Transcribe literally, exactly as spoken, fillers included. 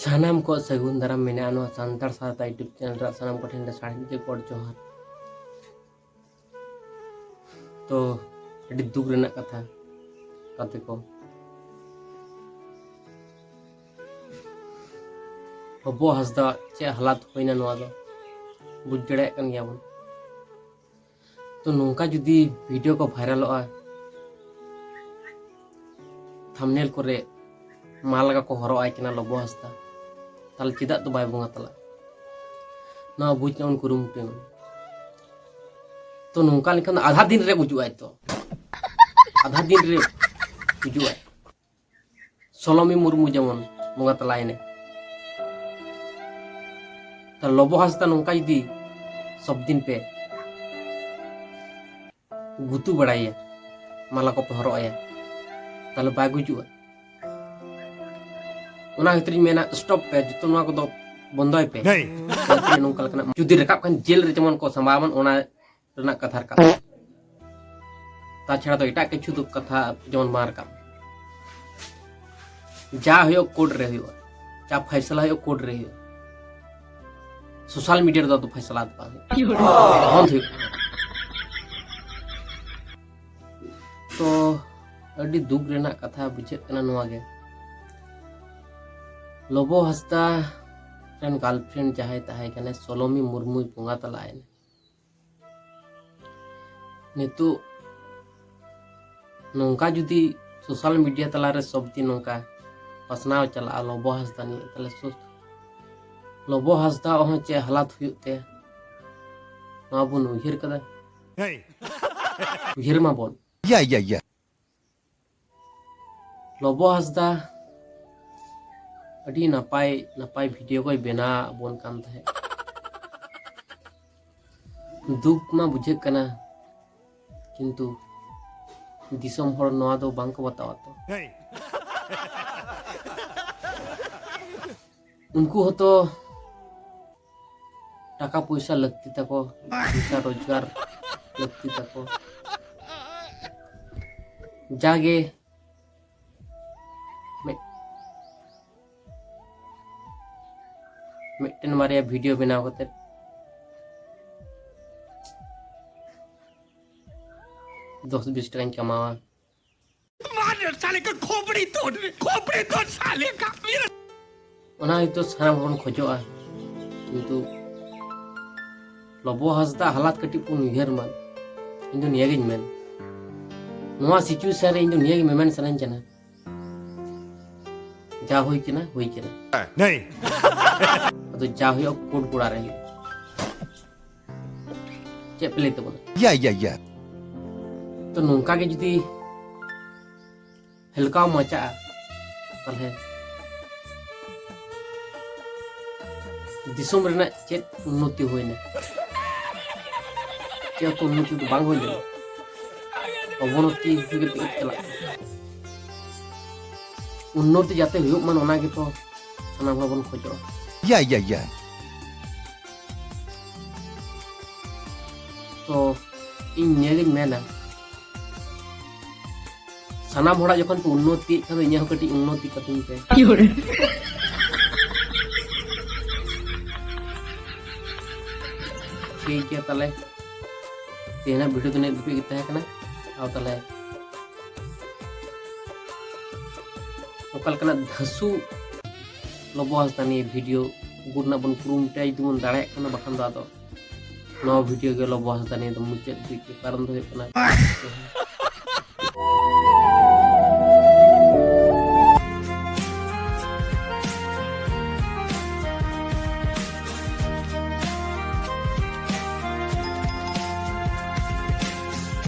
ᱥᱟᱱᱟᱢ ᱠᱚ ᱥᱟᱹᱜᱩᱱ ᱫᱟᱨᱟᱢ ᱢᱮᱱᱟᱜᱼᱟ ᱱᱚᱣᱟ ᱥᱟᱱᱛᱟᱲ ᱥᱟᱶᱛᱟ YouTube ᱪᱮᱱᱮᱞ ᱨᱮ᱾ ᱥᱟᱱᱟᱢ ᱠᱚᱴᱷᱮᱱ ᱨᱮ ᱥᱟᱹᱨᱤ ᱜᱮ ᱜᱚᱰ ᱡᱚᱦᱟᱨ᱾ ᱛᱚ, ᱟᱹᱰᱤ ᱫᱩᱠ ᱨᱮᱱᱟᱜ ᱠᱟᱛᱷᱟ ᱜᱟᱛᱮ ᱠᱚ, ᱵᱟᱹᱵᱩ ᱦᱟᱸᱥᱫᱟ ᱪᱮᱫ ᱦᱟᱞᱟᱛ ᱦᱩᱭᱱᱟ ᱱᱚᱣᱟ ᱫᱚ ᱵᱩᱡᱽ ᱫᱟᱲᱮᱭᱟᱜ ᱠᱟᱱ ᱜᱮᱭᱟ ᱵᱚᱱ᱾ ᱛᱚ, ᱱᱚᱝᱠᱟ ᱡᱩᱫᱤ ᱵᱷᱤᱰᱤᱭᱳ ᱠᱚ ᱵᱷᱟᱭᱨᱟᱞᱚᱜᱼᱟ, ᱛᱷᱟᱢᱵᱽᱱᱮᱞ ᱠᱚᱨᱮ ᱢᱟᱞᱟ ᱠᱚ ᱦᱚᱨᱚᱜ ᱟᱭ ᱠᱟᱱᱟ ᱞᱚᱵᱚ ᱦᱟᱸᱥᱫᱟ, ᱛᱟᱦᱞᱮ ᱪᱮᱫᱟᱜ ᱫᱚ ᱵᱟᱭ ᱵᱚᱸᱜᱟ ᱛᱟᱞᱟᱜᱼᱟ? ᱱᱚᱣᱟ ᱵᱩᱡᱽ ᱨᱮᱱᱟᱜ ᱵᱚᱱ ᱠᱩᱨᱩᱢᱩᱴᱩᱭ ᱢᱟ᱾ ᱛᱚ, ᱱᱚᱝᱠᱟ ᱞᱮᱱᱠᱷᱟᱱ ᱫᱚ ᱟᱫᱷᱟ ᱫᱤᱱ ᱨᱮ ᱜᱩᱡᱩᱜ ᱟᱭ ᱛᱚ᱾ ᱟᱫᱷᱟ ᱫᱤᱱ ᱨᱮ ᱜᱩᱡᱩᱜ ᱟᱭ᱾ ᱥᱚᱞᱚᱢᱤ ᱢᱩᱨᱢᱩ ᱡᱮᱢᱚᱱ ᱵᱚᱸᱜᱟ ᱛᱟᱞᱟᱭᱮᱱᱟᱭ᱾ ᱛᱚ, ᱞᱚᱵᱚ ᱦᱟᱸᱥᱫᱟ ᱱᱚᱝᱠᱟ ᱡᱩᱫᱤ ᱥᱚᱵ ᱫᱤᱱ ᱯᱮ ᱜᱩᱛᱩ ᱵᱟᱲᱟᱭᱟ, ᱢᱟᱞᱟ ᱠᱚᱯᱮ ᱦᱚᱨᱚᱜ ᱟᱭᱟ, ᱛᱟᱦᱞᱮ ᱵᱟᱭ ᱜᱩᱡᱩᱜᱼᱟ? ᱚᱱᱟ ᱠᱷᱟᱹᱛᱤᱨᱤᱧ ᱢᱮᱱᱟ, ᱥᱴᱚᱯ ᱯᱮ, ᱡᱚᱛᱚ ᱱᱚᱣᱟ ᱠᱚᱫᱚ ᱵᱚᱱᱫᱚᱭ ᱯᱮ᱾ ᱱᱚᱝᱠᱟ ᱞᱮᱠᱟᱱᱟᱜ ᱡᱩᱫᱤ ᱨᱟᱠᱟᱵ ᱠᱷᱟᱱ, ᱡᱮᱞ ᱨᱮ ᱡᱮᱢᱚᱱ ᱠᱚ ᱥᱟᱢᱵᱟᱣ ᱢᱟ, ᱚᱱᱟ ᱨᱮᱱᱟᱜ ᱠᱟᱛᱷᱟ ᱨᱟᱠᱟᱵ᱾ ᱛᱟᱪᱷᱟᱲᱟ ᱫᱚ ᱮᱴᱟᱜ ᱠᱤᱪᱷᱩ ᱫᱚ ᱠᱟᱛᱷᱟ ᱡᱮᱢᱚᱱ ᱵᱟᱝ ᱨᱟᱠᱟᱵ᱾ ᱡᱟ ᱦᱩᱭᱩᱜ ᱠᱳᱨᱴ ᱨᱮ ᱦᱩᱭᱩᱜᱼᱟ, ᱡᱟ ᱯᱷᱟᱭᱥᱟᱞᱟ ᱦᱩᱭᱩᱜ ᱠᱳᱨᱴ ᱨᱮ ᱦᱩᱭᱩᱜᱼᱟ᱾ ᱥᱳᱥᱟᱞ ᱢᱤᱰᱤᱭᱟ ᱨᱮᱫᱚ ᱟᱫᱚ ᱯᱷᱟᱭᱥᱟᱞᱟ ᱫᱚ ᱵᱟᱝ ᱦᱩᱭᱩᱜᱼᱟ, ᱵᱚᱱᱫ ᱦᱩᱭᱩᱜᱼᱟ᱾ ᱛᱚ, ᱟᱹᱰᱤ ᱫᱩᱠ ᱨᱮᱱᱟᱜ ᱠᱟᱛᱷᱟ ᱵᱩᱡᱷᱟᱹᱜ ᱠᱟᱱᱟ ᱱᱚᱣᱟ ᱜᱮ᱾ ᱞᱚᱵᱚ ᱦᱟᱸᱥᱫᱟ ᱨᱮᱱ ᱜᱟᱨᱞᱯᱷᱨᱮᱱᱰ ᱡᱟᱦᱟᱸᱭ ᱛᱟᱦᱮᱸ ᱠᱟᱱᱟᱭ, ᱥᱚᱞᱚᱢᱤ ᱢᱩᱨᱢᱩᱭ ᱵᱚᱸᱜᱟ ᱛᱟᱞᱟᱭᱮᱱᱟ᱾ ᱱᱤᱛᱚᱜ ᱱᱚᱝᱠᱟ ᱡᱩᱫᱤ ᱥᱳᱥᱟᱞ ᱢᱤᱰᱤᱭᱟ ᱛᱟᱞᱟᱨᱮ ᱥᱚᱵ ᱫᱤᱱ ᱱᱚᱝᱠᱟ ᱯᱟᱥᱱᱟᱣ ᱪᱟᱞᱟᱜᱼᱟ ᱞᱚᱵᱚ ᱦᱟᱸᱥᱫᱟ ᱱᱤᱭᱮ, ᱛᱟᱦᱞᱮ ᱥᱳ-, ᱞᱚᱵᱚ ᱦᱟᱸᱥᱫᱟ ᱦᱚᱸ ᱪᱮᱫ ᱦᱟᱞᱟᱛ ᱦᱩᱭᱩᱜ ᱛᱟᱭᱟ, ᱱᱚᱣᱟ ᱵᱚᱱ ᱩᱭᱦᱟᱹᱨ ᱠᱟᱫᱟ? ᱩᱭᱦᱟᱹᱨ ᱢᱟᱵᱚᱱ᱾ ᱞᱚᱵᱚ ᱦᱟᱸᱥᱫᱟ ᱟᱹᱰᱤ ᱱᱟᱯᱟᱭ ᱱᱟᱯᱟᱭ ᱵᱷᱤᱰᱤᱭᱳ ᱠᱚᱭ ᱵᱮᱱᱟᱣ ᱟᱵᱚᱱ ᱠᱟᱱ ᱛᱟᱦᱮᱸᱫ᱾ ᱫᱩᱠ ᱢᱟ ᱵᱩᱡᱷᱟᱹᱜ ᱠᱟᱱᱟ, ᱠᱤᱱᱛᱩ ᱫᱤᱥᱚᱢ ᱦᱚᱲ ᱱᱚᱣᱟ ᱫᱚ ᱵᱟᱝ ᱠᱚ ᱵᱟᱛᱟᱣᱟ ᱛᱚ᱾ ᱩᱱᱠᱩ ᱦᱚᱸᱛᱚ ᱴᱟᱠᱟ ᱯᱚᱭᱥᱟ ᱞᱟᱹᱠᱛᱤ ᱛᱟᱠᱚ, ᱯᱚᱭᱥᱟ ᱨᱳᱡᱽᱜᱟᱨ ᱞᱟᱹᱠᱛᱤ ᱛᱟᱠᱚ᱾ ᱡᱟᱜᱮ ᱢᱤᱫ ᱢᱤᱫᱴᱮᱱ ᱵᱟᱨᱭᱟ ᱵᱷᱤᱰᱤᱭᱳ ᱵᱮᱱᱟᱣ ᱠᱟᱛᱮ ᱫᱚᱥ ᱵᱤᱥ ᱴᱟᱠᱟᱧ ᱠᱟᱢᱟᱣᱟ᱾ ᱚᱱᱟ ᱦᱚᱭᱛᱳ ᱥᱟᱱᱟᱢ ᱦᱚᱲ ᱵᱚᱱ ᱠᱷᱚᱡᱚᱜᱼᱟ, ᱠᱤᱱᱛᱩ ᱞᱚᱵᱚ ᱦᱟᱸᱥᱫᱟ ᱦᱟᱞᱟᱛ ᱠᱟᱹᱴᱤᱡ ᱵᱚᱱ ᱩᱭᱦᱟᱹᱨ ᱢᱟ᱾ ᱤᱧ ᱫᱚ ᱱᱤᱭᱟᱹᱜᱤᱧ ᱢᱮᱱ, ᱱᱚᱣᱟ ᱥᱤᱪᱩᱭᱮᱥᱚᱱ ᱨᱮ ᱤᱧ ᱫᱚ ᱱᱤᱭᱟᱹᱜᱮ ᱢᱮᱢᱮᱱ ᱥᱟᱱᱟᱧ ᱠᱟᱱᱟ, ᱡᱟ ᱦᱩᱭ ᱠᱟᱱᱟ, ᱦᱩᱭ ᱠᱟᱱᱟ᱾ ᱱᱮᱭ᱾ ᱟᱫᱚ ᱡᱟ ᱦᱩᱭᱩᱜᱼᱟ, ᱠᱳᱨᱴ ᱜᱚᱲᱟ ᱨᱮ ᱦᱩᱭᱩᱜᱼᱟ᱾ ᱪᱮᱫ ᱯᱮ ᱞᱟᱹᱭ ᱛᱟᱵᱚᱱᱟ? ᱭᱟ, ᱭᱟ, ᱭᱟ᱾ ᱛᱚ, ᱱᱚᱝᱠᱟ ᱜᱮ ᱡᱩᱫᱤ ᱦᱮᱞᱠᱟᱣ ᱢᱟᱪᱟᱜᱼᱟ, ᱛᱟᱦᱞᱮ ᱫᱤᱥᱚᱢ ᱨᱮᱱᱟᱜ ᱪᱮᱫ ᱩᱱᱱᱚᱛᱤ ᱦᱩᱭᱱᱟ? ᱪᱮᱫ ᱦᱚᱸᱛᱚ ᱩᱱᱱᱚᱛᱤ ᱫᱚ ᱵᱟᱝ ᱦᱩᱭ ᱞᱮᱱᱟ, ᱚᱵᱚᱱᱚᱛᱤ ᱦᱩᱭ ᱠᱟᱛᱮ ᱜᱮ ᱪᱟᱞᱟᱜ ᱠᱟᱱᱟ᱾ ᱩᱱᱱᱚᱛᱤ ᱡᱟᱛᱮ ᱦᱩᱭᱩᱜ ᱢᱟ, ᱚᱱᱟ ᱜᱮᱛᱚ ᱥᱟᱱᱟᱢ ᱦᱚᱲ ᱵᱚᱱ ᱠᱷᱚᱡᱚᱜᱼᱟ᱾ ᱭᱟ, ᱭᱟ, ᱭᱟ᱾ ᱛᱚ, ᱤᱧ ᱱᱤᱭᱟᱹᱜᱤᱧ ᱢᱮᱱᱟ, ᱥᱟᱱᱟᱢ ᱦᱚᱲᱟᱜ ᱡᱚᱠᱷᱚᱱ ᱯᱮ ᱩᱱᱱᱚᱛᱤᱭᱮᱫ ᱠᱷᱟᱱ ᱫᱚ ᱤᱧᱟᱹᱜ ᱦᱚᱸ ᱠᱟᱹᱴᱤᱡ ᱩᱱᱱᱚᱛᱤ ᱠᱟᱹᱛᱤᱧ ᱯᱮ᱾ ᱴᱷᱤᱠ ᱜᱮᱭᱟ, ᱛᱟᱦᱞᱮ ᱛᱮᱦᱮᱧᱟᱜ ᱵᱷᱤᱰᱤᱭᱳ ᱫᱚ ᱱᱤᱭᱟᱹ ᱫᱷᱟᱹᱵᱤᱡ ᱜᱮ ᱛᱟᱦᱮᱸ ᱠᱟᱱᱟ᱾ ᱟᱨ ᱛᱟᱦᱞᱮ ᱚᱠᱟ ᱞᱮᱠᱟᱱᱟᱜ ᱫᱷᱟᱹᱥᱩ ᱞᱚᱵᱚ ᱦᱟᱸᱥᱫᱟ ᱱᱤᱭᱟᱹ ᱵᱷᱤᱰᱤᱭᱳ ᱟᱹᱜᱩ ᱨᱮᱱᱟᱜ ᱵᱚᱱ ᱠᱩᱨᱩᱢᱩᱴᱩᱭᱟ, ᱡᱩᱫᱤ ᱵᱚᱱ ᱫᱟᱲᱮᱭᱟᱜ ᱠᱷᱟᱱ ᱫᱚ, ᱵᱟᱠᱷᱟᱱ ᱫᱚ ᱟᱫᱚ ᱱᱚᱣᱟ ᱵᱷᱤᱰᱤᱭᱳ ᱜᱮ ᱞᱚᱵᱚ ᱦᱟᱸᱥᱫᱟ ᱱᱤᱭᱟᱹ ᱫᱚ ᱢᱩᱪᱟᱹᱫ ᱤᱫᱤ ᱯᱮ᱾ ᱠᱟᱨᱚᱱ ᱫᱚ ᱦᱩᱭᱩᱜ ᱠᱟᱱᱟ,